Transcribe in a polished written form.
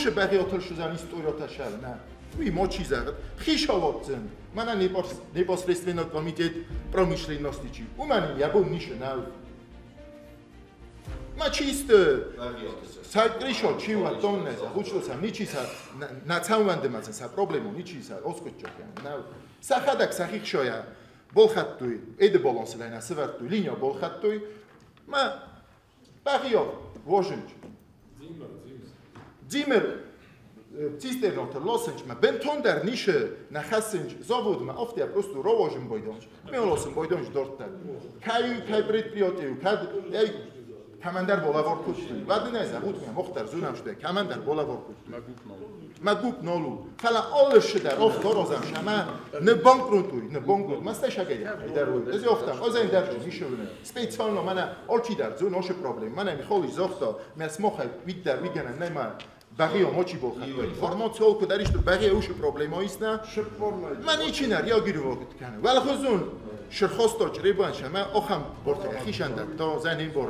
Ушы бәгъиотыл шузан историота шална. Уи мочи загъд, хишолотцен. Мана непосредственно комитет промышленности чи. Умани ябун нише нау. ма чисто საკრიშო ჩივა ტონნეზა ხუჩლოსა ნიჩისა ნაცამვანდემაცა са проблему ნიჩისა ოსკოჩოკიან ნაუ სახადაკ სახიხშოია ბოლხატტუი ედ ბოლონსლენა სვარტუი ლინიო ბოლხატტუი მა ბაღიო ვოჟენჩ ძიმერ ცისტერნოთ ლოსენჩ მა ბენტონდარ ნიშე ნახასენჩ ზოვუდმა ოფტია პროსტუ როვოჟენ ბოიდონჩ მე ოლოსენ ბოიდონჩ დორტა კაი კაი პრეტპრიოტიუ კად ეი კამანდარ ბოლავორქუთი ვადნეზა უთმია მოხტარ ზუნამშდე კამანდარ ბოლავორქუთი მაგუპნოლუ ხალა ოლშდა როფ თოროზამ შამა ნ ბანკრუტუი ნ ბანკრუტ მასტა შაგედია იდარუი ეზი ოფტა ოზენ დარჯი ნიშოვნე სპეციალნო მანა ოლჩიდარ ზუნ ოშე პრობლემ მანა მი ხოლი ზოხტო მეას მოხაი ვიდარ ვიგანა ნემა ბაღიო მოჩი ბოლხატო ინფორმაციო ოლქო დარიშტო ბაღიო უშე პრობლემო ისნა მან იჩინარ იოგირო თქანა ვალხოზუნ შრხოსტო ჭრიბან შამა ოხამ ბორთე ხიშანდა თო ზენ იმბორ.